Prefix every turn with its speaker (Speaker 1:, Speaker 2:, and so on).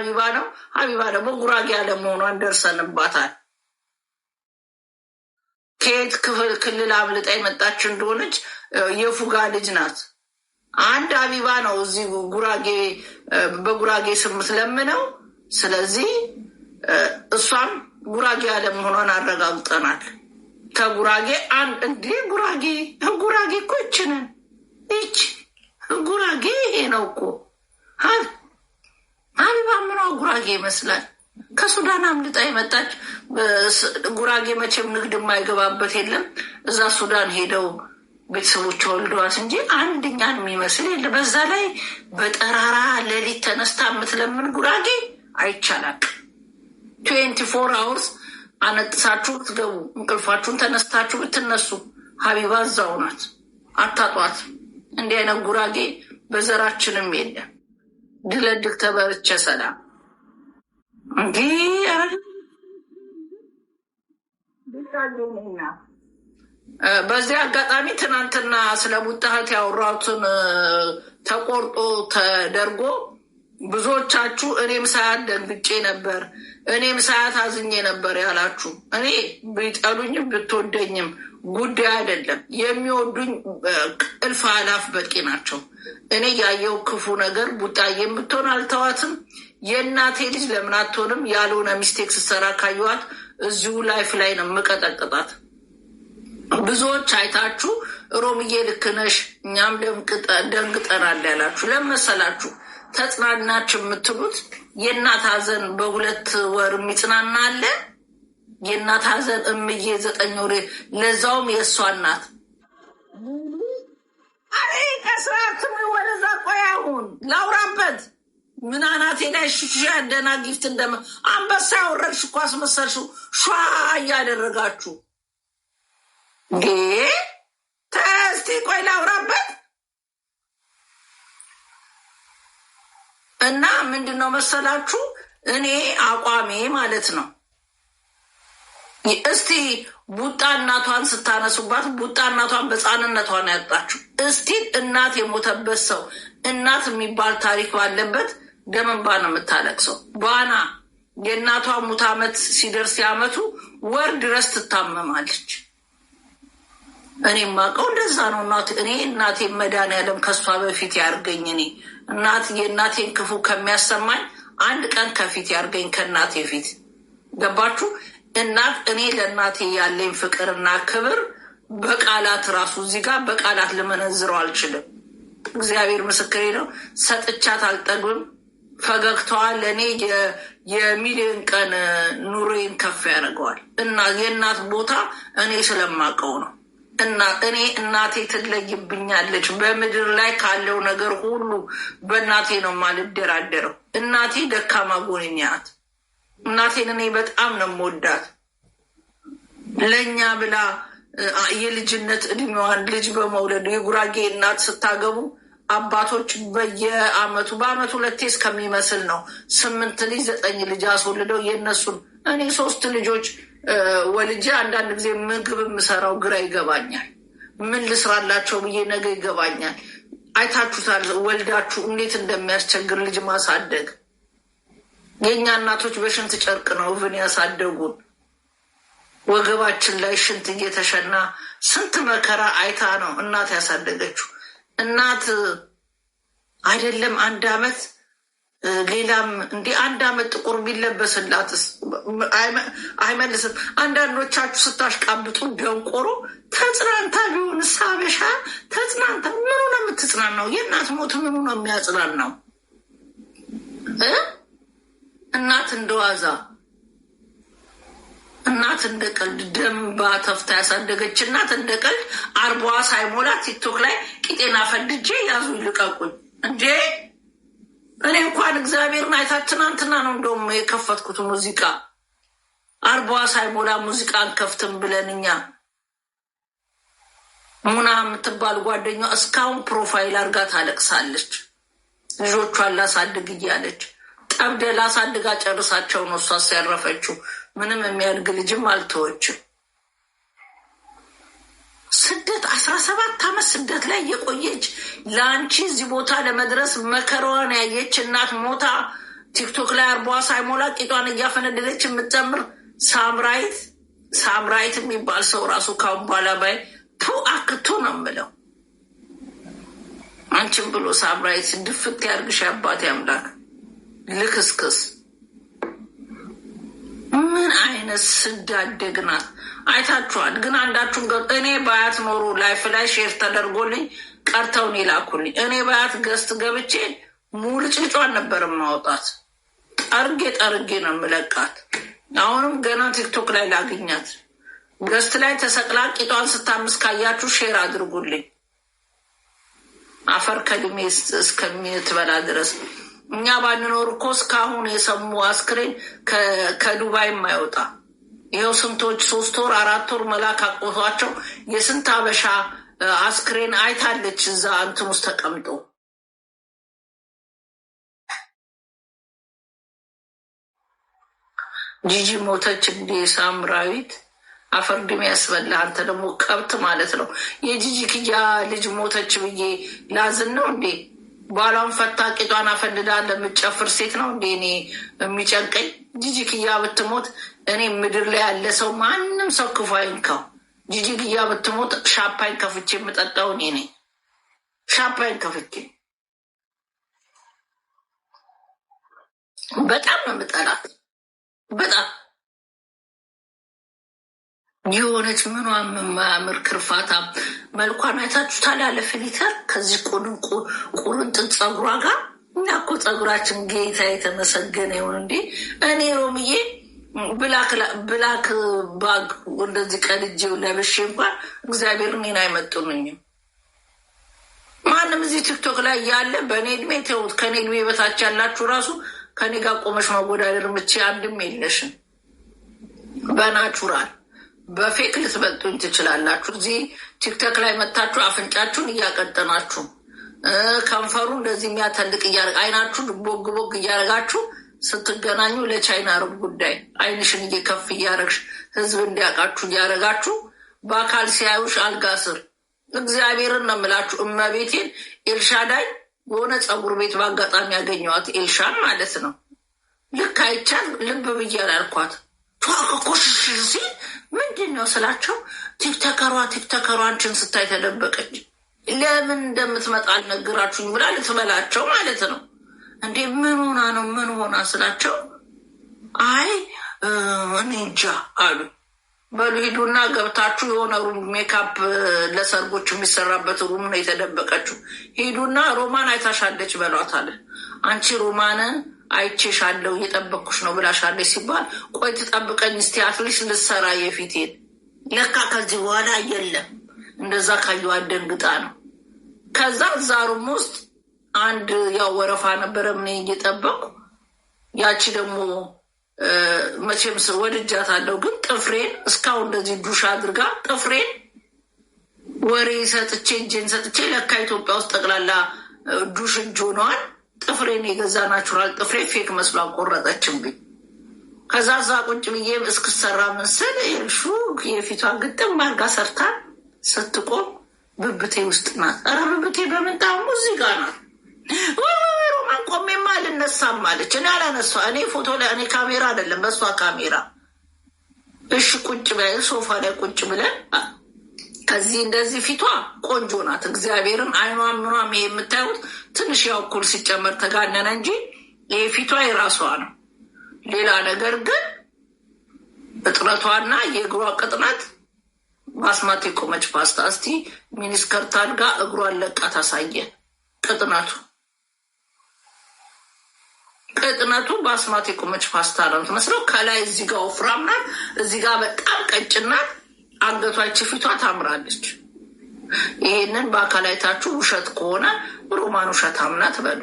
Speaker 1: ሀቢባ ነው። ሀቢባ ደግሞ ጉራጌ አለመሆኗን ደርሰንባታል። ከየት ክፍል ክልል አምልጣ የመጣች እንደሆነች የፉጋ ልጅ ናት። አንድ ሀቢባ ነው እዚህ ጉራጌ በጉራጌ ስም የምትለምነው። ስለዚህ እሷም ጉራጌ አለመሆኗን አረጋግጠናል። ከጉራጌ አንድ እንዴ ጉራጌ ጉራጌ እኮ ይችንን ይች ጉራጌ ይሄ ነው እኮ ሀቢባ ምኗ ጉራጌ ይመስላል? ከሱዳን አምልጣ የመጣች ጉራጌ መቼም ንግድ የማይገባበት የለም። እዛ ሱዳን ሄደው ቤተሰቦች ወልደዋት እንጂ አንድኛን የሚመስል የለ። በዛ ላይ በጠራራ ሌሊት ተነስታ የምትለምን ጉራጌ አይቻላል። 24 hours አነጥሳችሁ ብትገቡ እንቅልፋችሁን ተነስታችሁ ብትነሱ ሀቢባ እዛው ናት፣ አታጧት። እንዲህ አይነት ጉራጌ በዘራችንም የለም። ድለድል ተበርቸ ሰላም እንዲህ። በዚህ አጋጣሚ ትናንትና ስለ ቡጣህት ያወራሁትን ተቆርጦ ተደርጎ ብዙዎቻችሁ እኔም ሳያት ደንግጬ ነበር፣ እኔም ሳያት አዝኜ ነበር ያላችሁ፣ እኔ ቢጠሉኝም ብትወደኝም ጉዳይ አይደለም። የሚወዱኝ እልፍ አላፍ በቂ ናቸው። እኔ ያየው ክፉ ነገር ቡጣዬም ብትሆን አልተዋትም። የእናቴ ልጅ ለምን አትሆንም? ያልሆነ mistake ስትሰራ ካየኋት እዚሁ live ላይ ነው የምቀጠቅጣት። ብዙዎች አይታችሁ ሮምዬ ልክ ነሽ፣ እኛም ደንግጠናል ያላችሁ ለመሰላችሁ ተጽናናች የምትሉት የእናት ሐዘን በ2 ወር የሚጽናና አለ? የእናት ሐዘን እምዬ 9 ወር ለዛውም የእሷ እናት። አሬ ከስርዓት ወደዛ ቆይ፣ አሁን ላውራበት። ምን አናቴ ላይ ሹ ደህና gift እንደመ አንበሳ ያወረድሽ እኮ አስመሰልሽው። ሿ እያደረጋችሁ እንዴ? ተስቲ ቆይ ላውራበት። እና ምንድን ነው መሰላችሁ እኔ አቋሜ ማለት ነው። እስቲ ቡጣ እናቷን ስታነሱባት ቡጣ እናቷን በሕፃንነቷ ነው ያጣችው። እስቲ እናት የሞተበት ሰው እናት የሚባል ታሪክ ባለበት ደም እንባ ነው የምታለቅሰው። ባና የእናቷ ሙት ዓመት ሲደርስ የዓመቱ ወር ድረስ ትታመማለች። እኔ የማውቀው እንደዛ ነው። እናት እኔ እናቴ መድኃኒዓለም ከእሷ በፊት ያርገኝ። እኔ እናት የእናቴን ክፉ ከሚያሰማኝ አንድ ቀን ከፊት ያርገኝ ከእናቴ ፊት። ገባችሁ? እናት እኔ ለእናቴ ያለኝ ፍቅርና ክብር በቃላት ራሱ እዚህ ጋር በቃላት ልመነዝረው አልችልም። እግዚአብሔር ምስክሬ ነው። ሰጥቻት አልጠግብም። ፈገግታዋ ለእኔ የሚሊዮን ቀን ኑሬን ከፍ ያደርገዋል። እና የእናት ቦታ እኔ ስለማውቀው ነው። እና እኔ እናቴ ትለይብኛለች። በምድር ላይ ካለው ነገር ሁሉ በእናቴ ነው የማልደራደረው። እናቴ ደካማ ጎኔ ናት። እናቴን እኔ በጣም ነው የምወዳት። ለእኛ ብላ የልጅነት እድሜዋን ልጅ በመውለድ የጉራጌ እናት ስታገቡ አባቶች በየአመቱ በአመቱ ሁለቴ እስከሚመስል ነው ስምንት ልጅ ዘጠኝ ልጅ አስወልደው የእነሱን እኔ ሶስት ልጆች ወልጄ አንዳንድ ጊዜ ምግብ የምሰራው ግራ ይገባኛል። ምን ልስራላቸው ብዬ ነገ ይገባኛል። አይታችሁታል ወልዳችሁ እንዴት እንደሚያስቸግር ልጅ ማሳደግ። የእኛ እናቶች በሽንት ጨርቅ ነው እብን ያሳደጉን። ወገባችን ላይ ሽንት እየተሸና ስንት መከራ አይታ ነው እናት ያሳደገችው። እናት አይደለም አንድ አመት ሌላም እንዲህ አንድ አመት ጥቁር ቢለበስላት አይመልስም። አንዳንዶቻችሁ ስታሽቃብጡ ደንቆሮ ተጽናንታ ቢሆን ሳበሻ ተጽናንታ ምኑ ነው የምትጽናናው? የእናት ሞት ምኑ ነው የሚያጽናናው? እናት እንደዋዛ እናት እንደ ቀልድ ደም ባተፍታ ያሳደገች እናት እንደ ቀልድ 40ዋ ሳይሞላ ቲክቶክ ላይ ቂጤና ፈድጄ ያዙ ይልቀቁኝ እንዴ! እኔ እንኳን እግዚአብሔርን አይታ ትናንትና ነው እንደውም የከፈትኩት ሙዚቃ። 40ዋ ሳይሞላ ሙዚቃ አንከፍትም ብለን እኛ ሙና የምትባል ጓደኛ እስካሁን profile አድርጋ ታለቅሳለች። ልጆቿን ላሳድግ እያለች ጠብደ ላሳድጋ ጨርሳቸው ነው እሷ ያረፈችው። ምንም የሚያድግ ልጅም አልተወችም። ስደት 17 ዓመት ስደት ላይ የቆየች ለአንቺ እዚህ ቦታ ለመድረስ መከራዋን ያየች እናት ሞታ ቲክቶክ ላይ 40ዋ ሳይሞላ ቂጧን እያፈነደለች የምትጨምር ሳምራይት ሳምራይት የሚባል ሰው ራሱ ካሁን በኋላ ባይ ቱ አክቱ ነው የምለው። አንቺም ብሎ ሳምራይት ድፍት ያርግሽ አባቴ አምላክ። ልክስክስ ምን አይነት ስዳደግ ናት? አይታችኋል። ግን አንዳችሁም እኔ ባያት ኖሮ live ላይ share ተደርጎልኝ ቀርተውን ይላኩልኝ። እኔ ባያት guest ገብቼ ሙልጭልጯን ነበር ማውጣት። ጠርጌ ጠርጌ ነው የምለቃት። አሁንም ገና ቲክቶክ ላይ ላግኛት። Guest ላይ ተሰቅላ ቂጧን ስታምስ ካያችሁ share አድርጉልኝ። አፈር ከድሜ እስከምትበላ ድረስ እኛ ባንኖር እኮ እስካሁን የሰሙ አስክሬን ከዱባይ የማይወጣ ይኸው ስንቶች 3 ወር 4 ወር መላክ አቅቷቸው የስንት አበሻ አስክሬን አይታለች እዛ እንትን ውስጥ ተቀምጦ። ጂጂ ሞተች እንዴ ሳምራዊት? አፈር ድሜ ያስበላ። አንተ ደግሞ ከብት ማለት ነው። የጂጂ ክያ ልጅ ሞተች ብዬ ላዝን ነው እንዴ? ባሏን ፈታ ቂጧን አፈንድዳ ለምጨፍር ሴት ነው እንዴ እኔ የሚጨንቀኝ? ጂጂ ክያ ብትሞት እኔ ምድር ላይ ያለ ሰው ማንም ሰው ክፉ አይንካው። ጂጂ ክያ ብትሞት ሻምፓኝ ከፍቼ የምጠጣው እኔ ነኝ። ሻምፓኝ ከፍቼ በጣም ነው የምጠላት። በጣም የሆነች ምኗም የማያምር ክርፋታ መልኳን አይታችሁታል? ያለ filter ከዚህ ቁርንጥን ፀጉሯ ጋር። እኛ እኮ ፀጉራችን ጌታ የተመሰገነ ይሁን። እንዴ እኔ ሮምዬ black bag እንደዚህ ቀድጄው ለብሼ እንኳን እግዚአብሔር እኔን አይመጡንኝም። ማንም እዚህ ቲክቶክ ላይ ያለ በእኔ እድሜ ተውት፣ ከእኔ እድሜ በታች ያላችሁ ራሱ ከእኔ ጋር ቆመሽ መወዳደር ምቼ አንድም የለሽም። በ natural በ fake ልትበልጡኝ ትችላላችሁ። እዚህ ቲክቶክ ላይ መታችሁ አፍንጫችሁን እያቀጠናችሁ ከንፈሩ እንደዚህ የሚያተልቅ እያደረገ አይናችሁን ቦግ ቦግ እያደረጋችሁ ስትገናኙ ለቻይና ሩብ ጉዳይ አይንሽን እየከፍ እያደረግሽ ህዝብ እንዲያውቃችሁ እያደረጋችሁ በአካል ሲያዩሽ አልጋ ስር እግዚአብሔርን ነው የምላችሁ። እመቤቴን ኤልሻዳይ የሆነ ፀጉር ቤት በአጋጣሚ ያገኘዋት ኤልሻን ማለት ነው። ልክ አይቻል ልብ ብዬ አላልኳት። ኮሽሽ ሲል ምንድን ነው ስላቸው ቲክቶከሯ ቲክቶከሯ አንቺን ስታይ ተደበቀች። ለምን እንደምትመጣ አልነግራችሁኝ ብላ ልትበላቸው ማለት ነው። እንዴ ምን ሆና ነው ምን ሆና ስላቸው አይ እኔ እንጃ አሉ። በሉ ሂዱና ገብታችሁ የሆነ room makeup ለሰርጎች የሚሰራበት room ነው የተደበቀችው። ሂዱና ሮማን አይታሻለች በሏት አለ። አንቺ ሮማንን አይቼሻለሁ እየጠበቅኩሽ ነው ብላሻለች ሲባል ቆይ ትጠብቀኝ እስቲ at least ልሰራ የፊቴን። ለካ ከዚህ በኋላ የለም። እንደዛ ካየኋት ደንግጣ ነው። ከዛ እዛ room ውስጥ አንድ ያው ወረፋ ነበረ ምን እየጠበቅኩ ያቺ ደግሞ መቼም ወድጃታለሁ፣ ግን ጥፍሬን እስካሁን እንደዚህ ዱሽ አድርጋ ጥፍሬን ወሬ ሰጥቼ እጄን ሰጥቼ ለካ ኢትዮጵያ ውስጥ ጠቅላላ ዱሽ እጅ ሆነዋል። ጥፍሬን የገዛ natural ጥፍሬ fake መስሎ አቆረጠችብኝ። ከዛ እዛ ቁጭ ብዬ እስክሰራ ምን ስል ሹ የፊቷን ግጥም አድርጋ ሰርታ ስትቆም ብብቴ ውስጥ ናት። ኧረ ብብቴ በምንጣሙ እዚህ ጋር ናት። ሮማን ቆሜማ አልነሳም አለች። እኔ አላነሷ እኔ ፎቶ ላይ እኔ ካሜራ አይደለም በእሷ ካሜራ። እሺ ቁጭ ብለን ሶፋ ላይ ቁጭ ብለን ከዚህ እንደዚህ ፊቷ ቆንጆ ናት። እግዚአብሔርን አይኗ ምኗም ይሄ የምታዩት ትንሽ ያው እኩል ሲጨመር ተጋነነ እንጂ ይሄ ፊቷ የራሷ ነው። ሌላ ነገር ግን እጥረቷና የእግሯ ቅጥነት ባስማት የቆመች ፓስታ። እስቲ miniskirt አድርጋ እግሯን ለቃ ታሳየን። ቅጥነቱ ቅጥነቱ ባስማት የቆመች ፓስታ ነው የምትመስለው። ከላይ እዚህ ጋር ወፍራም ናት፣ እዚህ ጋር በጣም ቀጭን ናት። አንገቷ ይቺ ፊቷ ታምራለች። ይሄንን በአካል አይታችሁ ውሸት ከሆነ ሮማን ውሸታም ናት በሉ።